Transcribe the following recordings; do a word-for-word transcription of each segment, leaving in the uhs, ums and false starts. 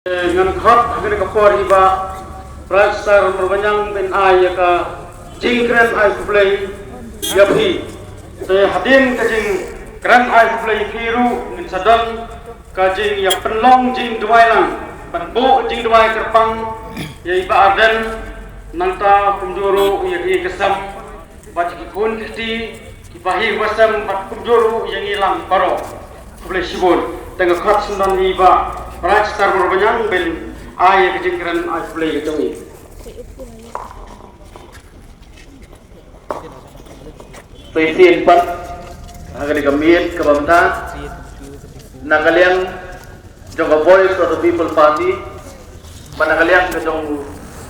Ngan khot ha kane ka por i Bah Bright Star Marbaniang ban ai ïa ka jingkren ai khublei ïa phi. Te hadien ka jingkren ai khublei ïa phi ruh ngin sa don ka jingïapynlong jingduwai lang, ban buh jingduwai kyrpang ïa i Bah Ardent, nangta kumjuh ruh ïa ki ïing ki sem bad ki khun ki kti, ki bahaïing bahasem bad kumjuh ruh ïa ngi lang baroh. Khublei shibun. Te nga khot sngewdon ïa i Bah Bright Star Marbaniang ban ai ïa ka jingkren ai khublei ka jong i. Sa shisien pat ha kane ka miet kaba mynta, na ka liang jong ka Voice of the People Party, bad na ka liang ka jong u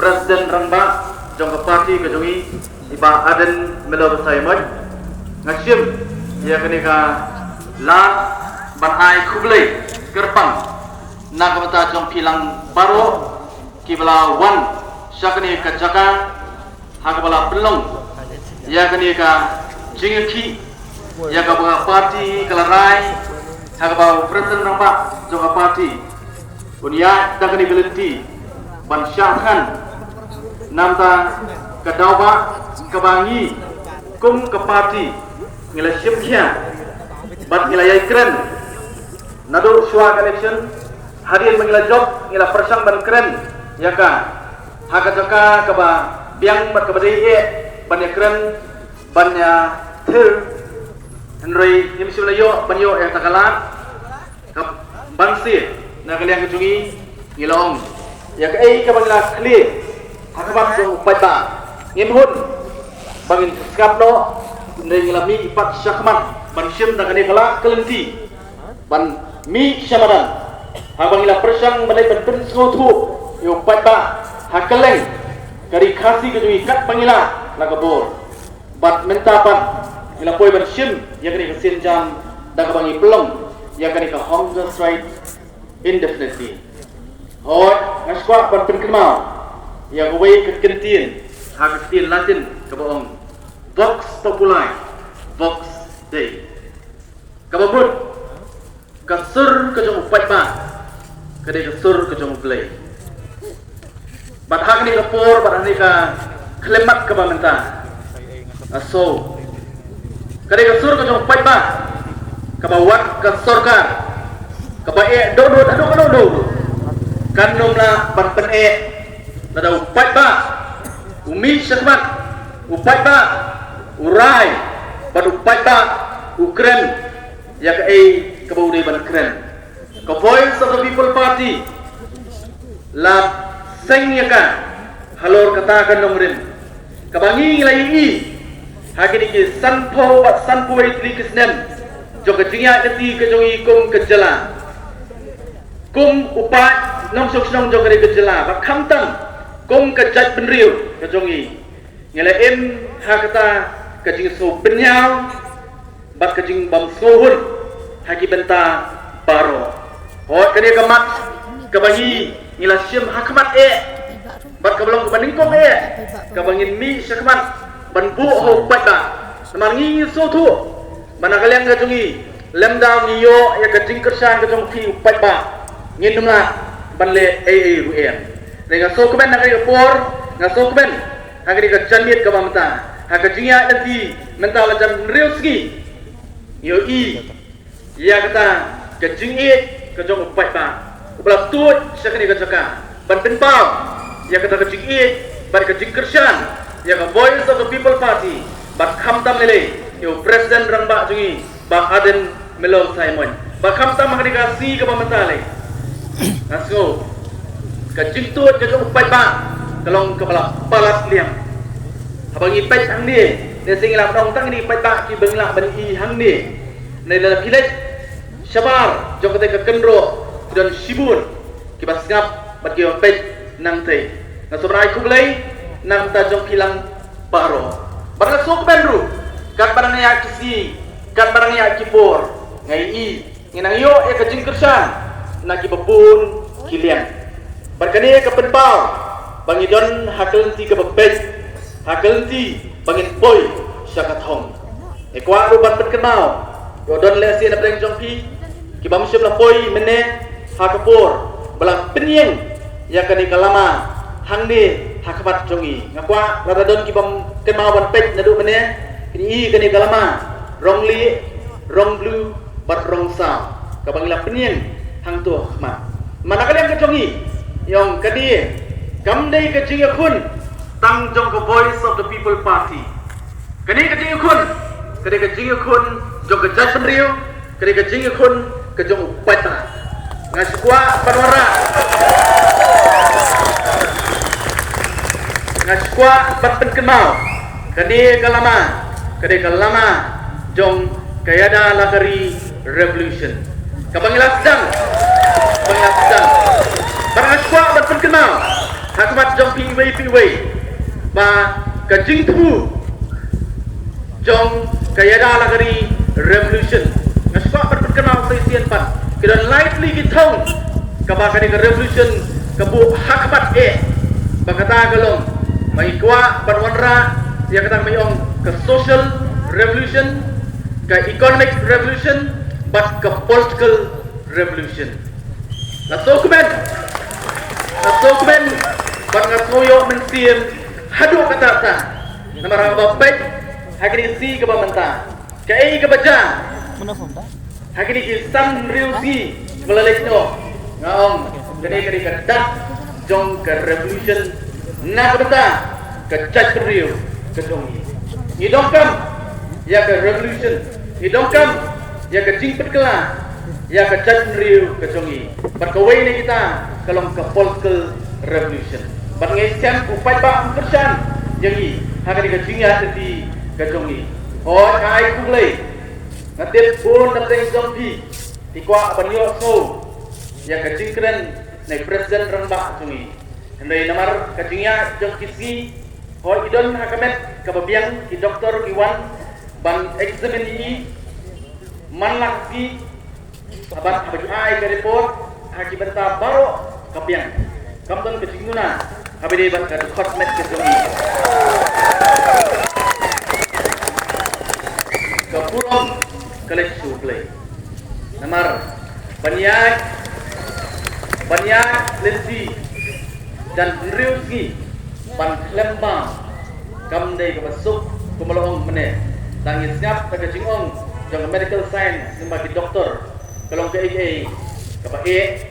President Rangbah jong ka party ka jong i, i Bah Ardent Miller Basaiawmoit, nga shim ïa kane ka lad ban ai khublei kyrpang na ka bynta jong phi lang baroh kiba la wan sha kane ka jaka ha kaba la pynlong ïa kane ka jingïakhih ïa kaba ka party ka la rai, ha kaba u President Rangbah jong ka party un ïaid da kane ka lynti ban shah thngan namar ka daw ba kaba ngi kum ka party ngi la shim khia bad ngi la ïai kren naduh shuwa ka election, hadien ba ngi la jop ngi la pyrshang ban kren ïa ka ha ka jaka kaba biang bad kaba dei eh ban ïa kren, ban ïa thir. Hynrei ngim shym la ïoh ban ïoh ïa kata ka lad. Ka ban sien na ka liang ka jong ngi, ngi la ong ïa kaei kaba ngi la khlieh ha khmat jong u paidbah. Ngim hun ba ngin sngap noh, hynrei ngi la mih pat sha khmat ban shim da kane ka lad ka lynti ban mih sha madan. Haba ngi la pyrshang ban leit ban pynsngewthuh ïa u paidbah ha kylleng ka ri Khasi ka jong ngi katba ngi lah na ka bor. Bad mynta pat ngi la poi ban shim ïa kane ka sienjam da kaba ngi pynlong ïa kane ka hunger strike indefinitely. Hooid, nga sngewkwah ban pynkynmaw ïa kawei ka kyntien ha ka ktien Latin kaba ong Vox Populi, Vox Dei. Kaba mut, ka sur ka jong u paidbah ka dei ka sur ka jong U Blei. Bad ha kane ka por, bad ha kane ka khyllipmat kaba mynta, aso, ka dei ka sur ka jong u paidbah kaba wat ka sorkar kaba eh dohnud haduh ka dohnud kan ym lah ban pyneh lada u paidbah u mih shakhmat, u paidbah u rai, bad u paidbah u kren ïa kaei kaba u dei ban kren. Ka Voice of the People Party la seng ïa ka halor kata ka nongrim kaba ngi la ïohi ha kine ki sanphew bad sanphew wei tylli ki snem jong ka jingïaid lynti ka jong ngi kum ka jylla, kum u paid nongshong shnong jong kane ka jylla, bad khamtam kum ka jaitbynriew ka jong ngi. Ngi la im ha kata ka jingsngewbynñiaw bad ka jingbymsngewhun ha ki bynta baroh. Hooid, kane ka mat kaba ngi, ngi la shim ha khmat eh bad kaba long kaba nyngkong eh, kaba ngin mih shakhmat ban buh ha u paidbah. Namar ngi ngi sngewthuh ba na ka liang ka jong ngi, lymda ngi ïoh ïa ka jingkyrshan ka jong phi u paidbah, ngin ym lah ban leh ei ei ruh em. Te nga sngewkmen na kane ka por, nga sngewkmen ha kane ka janmiet kaba mynta, ha ka jingïaid lynti mynta la jan hynriew sngi, ngi ïohi ïa kata ka jingïeit ka jong u paidbah uba la tuid sha kane ka jaka ban pynpaw ïa kata ka jingïeit bad ka jingkyrshan ïa ka Voice of the People Party, bad khamtam lei lei ïa u President Rangbah jong ngi, Bah Ardent Miller Basaiawmoit. Bad khamtam ha kane ka sngi kaba mynta lei, nga sngew ka jingtuid ka jong u paidbah ka long kaba la palat liang. Haba ngi peit hangne, lehse ngi lah ban ong tang kine ki paidbah kiba ngi lah ban i hangne, ne lada phi leit shabar jong kata ka kynroh ki don shibun kiba sngap bad kiba peit nangtei. Nga sngewbha ban ai khublei na ka bynta jong phi lang baroh. Bad nga sngewkmen ruh, katba dang ïaid ki sngi, katba dang ïaid ki por, nga ïohi ngin nang ïoh ïa ka jingkyrshan na kiba bun ki liang. Bad kane ka pynpaw ba ngi don ha ka lynti kaba peit, ha ka lynti ba ngin poi sha ka thong. Nga kwah ruh ban pynkynmaw, ïoh don lehse na pdeng jong phi kiba ym shym la poi mynne ha ka por ba la pynïeng ïa kane ka lama hangne ha khmat jong ngi. Nga kwah lada don ki bym kynmaw ban peit naduh mynne, kin i kane ka lama Rongli, Rongblue bad Rongsaw kaba ngi la pynïeng hangto ha khmat. Namar na ka liang ka jong ngi, ïong kane kam dei ka jingïakhun tang jong ka Voice of the People Party. Kane ka jingïakhun, kane ka jingïakhun jong ka jaitbynriew, kane ka jingïakhun ka jong u paidbah. Nga shu kwah ban wanrah, nga shu kwah ban pynkynmaw, kane ka lama, kane ka lama jong ka Yada Lakari Revolution kaba ngi la sdang, kaba ngi la sdang. Bad nga shu kwah ban pynkynmaw ha khmat jong phi iwei pa iwei ba ka jingthmu jong ka Yada Lakari Revolution, nga shu kwah ban pynkynmaw sa shisien pat, ki don lai tylli ki thong kaba kane ka revolution ka buh ha khmat eh. Ba kata ka long ba ngi kwah ban wanrah ïa kata kaba ngi ong ka social revolution, ka economic revolution bad ka political revolution. Nga sngewkmen, nga sngewkmen bad nga sngew ïoh mynsiem haduh katta katta. Namar haba peit ha kine ki sngi kiba mynta, kaei kaba jia ha kine ki san hynriew sngi ba la leit noh, nga ong kane ka dei ka dak jong ka revolution na ka bynta ka jaitbynriew ka jong ngi. Ngi donkam ïa ka revolution, ngi donkam ïa ka jingpynkylla ïa ka jaitbynriew ka jong ngi. Bad kawei na kita ka long ka political revolution. Bad nga ngeit skhem u paidbah un kyrshan ïa ngi ha kane ka jingïaid lynti ka jong ngi. Hooid, nga ai khublei. Nga tip bun na pdeng jong phi, phi kwah ban ïohsngew ïa ka jingkren na i President Rangbah jong ngi. Hynrei namar ka jingïaid jong ki sngi, hooid, i don ha ka met kaba biang, ki doktor ki wan ban examine ïa i man la ka sngi. Bad haba ki ai ka report ha ki bynta baroh ka biang. Kam don ka jingduna haba ïadei bad ka dkhot met ka jong i. Ka burom ka leit sha U Blei. Namar ban ïaid, ban ïaid lynti jan hynriew sngi ban khlem bam kam dei kaba suk, kumba la ong mynne. Tang ngi sngap da ka jingong jong ka medical science, lyngba ki doktor, ka long kaei kaei kaba eh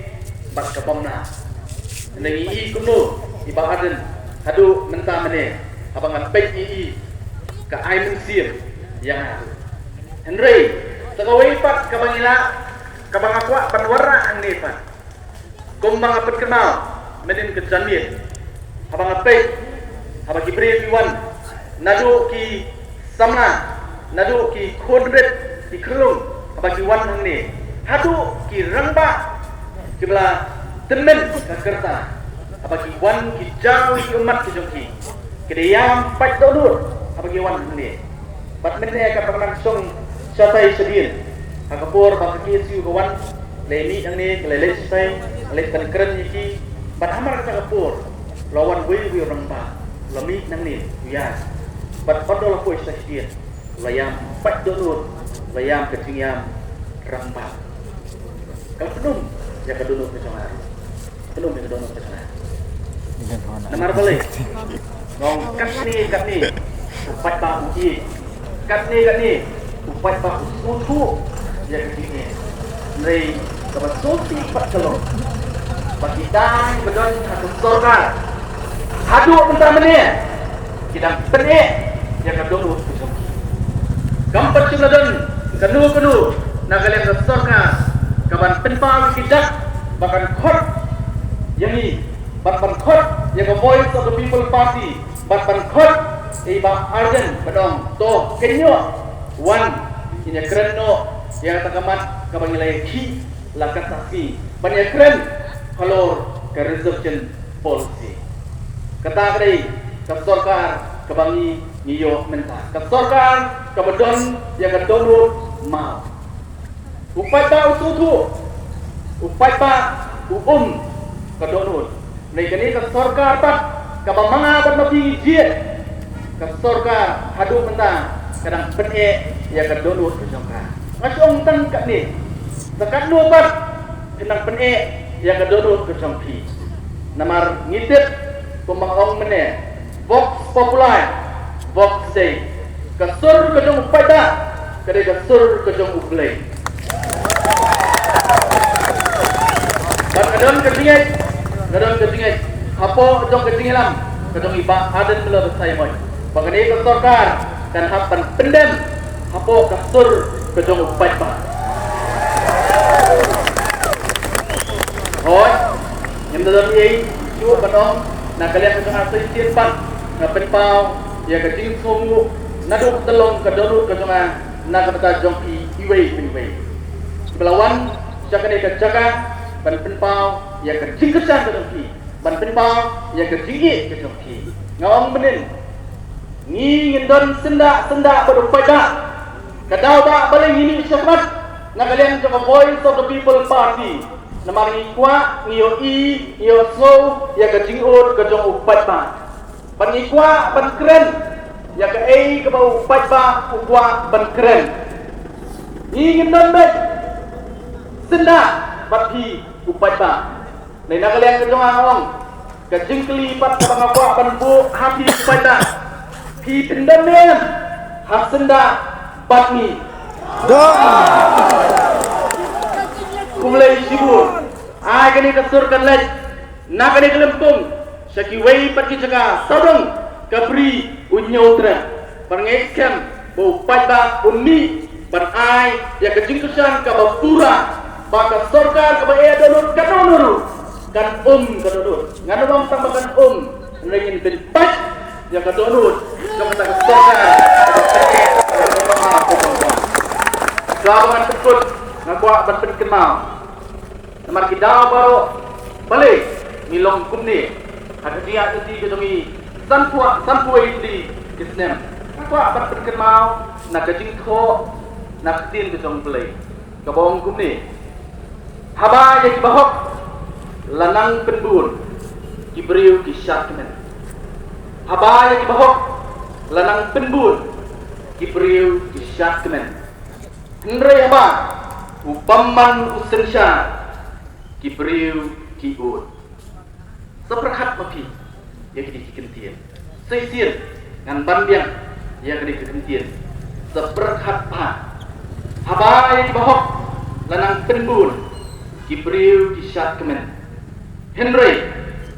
bad ka bym nah. Hynrei ngi i kumno i Bah Ardent haduh mynta mynne, haba nga peit ïa i ka ai mynsiem ïa nga. Hynrei sa kawei pat kaba ngi lah, kaba nga kwah ban wanrah hangne pat, kumba nga pynkynmaw mynnin ka janmiet, haba nga peit, haba ki briew ki wan, naduh ki samla, naduh ki khun rit, ki khyllung, haba ki wan hangne, haduh ki rangbah kiba la tymmen ka rta, haba ki wan ki jaw ïa ki ummat ki jong ki, ki da ïam pait dohnud haba ki wan hangne. Bad mynne katba nga nang shong shatai shadien, ha ka por ba ka K S U ka wan, la ïa mih hangne, ka la leit shatai, ka leit ban kren ïa ki. Bad hamar kata ka por la wan uwei uwei u rangbah, la mih nangne u ïaid. Bad ynda la poi shatai shadien, la ïam pait dohnud, la ïam ka jingïam rangbah. Ka la pynlong ïa ka dohnud ka jong nga. Pynlong ïa ka dohnud ka jong nga. Namar balei? Nga ong katne katne u paidbah u ïeit, katne katne u paidbah u sngewthuh ïa ka jingïeit. Hynrei kaba sngewsih pat ka long ba kita kiba don ha ka sorkar haduh mynta mynne ki dang pyneh ïa ka dohnud ka jong ki. Kam pat shym la don kano kano na ka liang ka sorkar kaban pynpaw ïa ki dak ba kan khot ïa ngi, bad ban khot ïa ka Voice of the People Party, bad ban khot ïa i Bah Ardent ban ong to kynnoh, wan, ngin ïakren noh ïa kata ka mat kaba ngi la ïakhih la ka sa sngi ban ïakren halor ka reservation policy. Kata ka dei ka sorkar kaba ngi ngi ïoh mynta, ka sorkar kaba don ïa ka dohnud maw. U paidbah u sngewthuh, u paidbah u um ka dohnud. Hynrei kane ka sorkar pat kaba ma nga bad ma phi ngi jied, ka sorkar haduh mynta ka dang pyneh ïa ka dohnud ka jong ka. Nga shu ong tang katne, sa katno pat ka dang pyneh ïa ka dohnud ka jong phi. Namar ngi tip kumba nga ong mynne, Vox Populi, Vox Dei. Ka sur ka jong u paidbah ka dei ka sur ka jong U Blei. Bad ka don ka jingngeit, ka don ka jingngeit hapoh jong ka jingïalam ka jong i Bah Ardent Miller Basaiawmoit ba kane ka sorkar kan hap ban pyndem hapoh ka sur ka jong u paidbah. Hooid, ngim da don ei shuh ban ong, na ka liang ka jong nga sa shisien pat nga pynpaw ïa ka jingsngewnguh naduh ka long ka dohnud ka jong nga na ka bynta jong phi iwei pa iwei kiba la wan sha kane ka jaka ban pynpaw ïa ka jingkyrshan ka jong phi, ban pynpaw ïa ka jingïeit ka jong phi. Nga ong mynnin, ngi ngin don syndah syndah bad u paidbah. Ka daw ba balei ngi mih shakhmat na ka liang jong ka Voice of the People Party? Namar ngi kwah, ngi ïohi, ngi ïohsngew ïa ka jingud ka jong u paidbah. Bad ngi kwah ban kren ïa kaei kaba u paidbah u kwah ban kren. Ngi ngim don beit syndah bad phi u paidbah. Dei na ka liang ka jong nga nga ong, ka jingkylli pat kaba nga kwah ban buh ha phi u paidbah, phi pyndon ne em ha syndah bad ngi? Dong. Khublei shibun. Ai kane ka sur kan leit na kane ka lympung sha kiwei pat ki jaka, sawdong ka bri u ñiewtrep. Bad nga ngeit skhem ba u paidbah un mih ban ai ïa ka jingkyrshan kaba pura ba ka sorkar kaba ïa dohnud ka dohnud ruh kan um ka dohnud. Ngan ym ong tang ba kan um, hynrei ngin pynpait ïa ka dohnud jong kata ka sorkar. Shuwa ba ngan pynkut, nga kwah ban pynkynmaw, namar ki daw baroh balei ngi long kumne ha ka jingïaid lynti ka jong ngi sanphew, sanphew tylli ki snem. Nga kwah ban pynkynmaw na ka jingthoh na ka ktien ka jong U Blei kaba ong kumne: Haba ïa kiba hok la nang pynbun, ki briew ki shad kmen. Haba ïa kiba hok la nang pynbun, ki briew ki shad kmen. Hynrei haba u bymman u synshar, ki briew ki ud. Sa pyrkhat ma phi ïa kine ki kyntien. Sa shisien ngan ban biang ïa kine ki kyntien. Sa pyrkhat bha. Haba ïa kiba hok la nang pynbun, ki briew ki shad kmen. Hynrei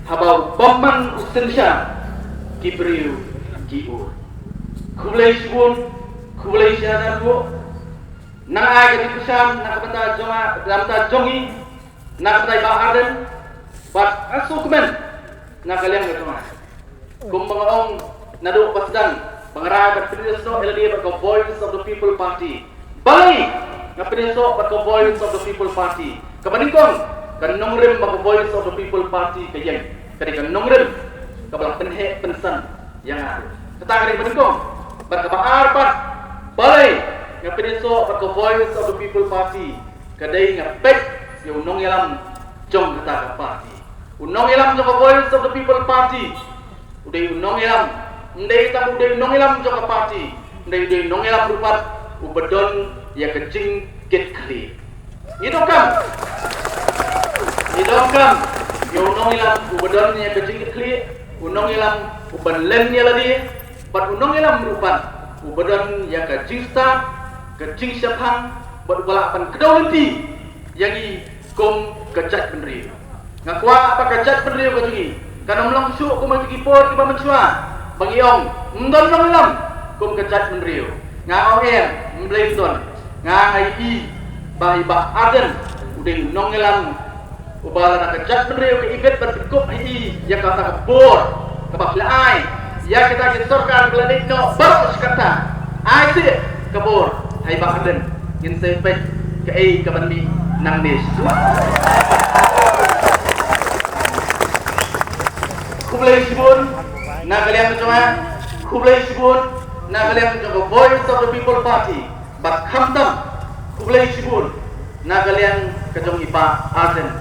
haba u bymman u synshar, ki briew ki ud. Khublei shibun, khublei shihajar nguh. Nang ai ka jingkyrshan na ka bynta jong nga, na ka bynta jong ngi, na ka bynta i Bah Ardent, bad nga sngewkmen na ka liang ka jong nga. Kumba nga ong naduh ba sdang ba nga rai ban pynïasoh ïa lade bad ka Voice of the People Party. Balei nga pynïasoh bad ka Voice of the People Party? Kaba nyngkong, ka nongrim ba ka Voice of the People Party ka ïeng ka dei ka nongrim kaba la pynheh pynsan ïa nga. Kata ka dei kaba nyngkong. Bad kaba ar pat, balei nga pynïasoh bad ka Voice of the People Party? Ka dei nga peit ïa u nongïalam jong kata ka party. U nongïalam jong ka Voice of the People Party u dei u nongïalam, ym dei tang u dei u nongïalam jong ka party, hynrei u dei u nongïalam ruh pat uba don ïa ka jingkitkhlieh. Ngi donkam, ngi donkam ïa u nongïalam uba don ïa ka jingkitkhlieh, u nongïalam uban len ïa lade, bad u nongïalam ruh pat uba don ïa ka jingstad, ka jingshemphang, bad uba lah ban kdew lynti ïa ngi kum ka jaitbynriew. Nga kwah ba ka jaitbynriew ka jong ngi kan ym long shuh kum ha ki por kiba mynshuwa ba ngi ong, ym don nongïalam kum ka jaitbynriew. Nga ong em, ym blei ym don. Nga, nga ïohi ba i Bah Ardent u dei u nongïalam uba lada ka jaitbynriew ka ibit ban pynkup ha i ïa kata ka bor kaba phi la ai ïa kita ki sorkar ba la leit noh baroh shi katta. Ai seh ka bor ha i Bah Ardent, ngin sa peit kaei kaban mih nangne sha shuwa. Khublei shibun na ka liang jong nga, khublei shibun na ka liang jong ka Voice of the People Party. Bad khamtam khublei shibun na ka liang ka jong i Bah Ardent.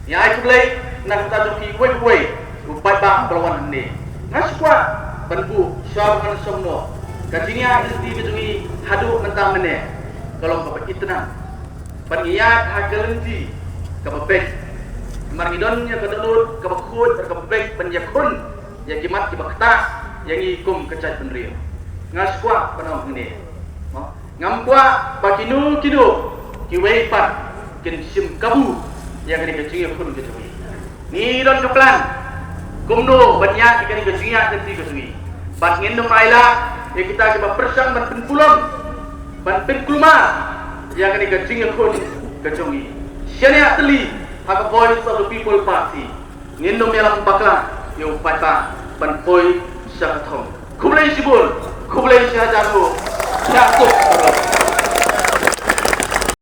Ngi ai khublei na ka bynta jong phi uwei pa uwei u paidbah ba la wan hangne. Nga shu kwah ban buh shuwa ba ngan shong noh, ka jingïaid lynti ka jong ngi haduh mynta mynne ka long kaba itynnad. Bad ngi ïaid ha ka lynti kaba beit. Namar ngi don ïa ka dohnud kaba khuid bad kaba beit ban ïakhun ïa ki mat kiba ktah ïa ngi kum ka jaitbynriew. Nga sngewkwah ban ong hangne, mo, ngam kwah ba kino kino kiwei pat kin shim kabu ïa kane ka jingïakhun ka jong ngi. Ngi don ka plan kumno ban ïaid ïa kane ka jingïaid lynti ka jong ngi. Bad ngin ym ailad ïa kita kiba pyrshang ban pynkulmar, ban pynkulmar ïa kane ka jingïakhun ka jong ngi. Shaniah tylli ha ka Voice of the People Party. Ngin ym ïalam bakla ïa u paidbah ban poi sha ka thong. Khublei shibun, khublei shihajar nguh. Ïa kut.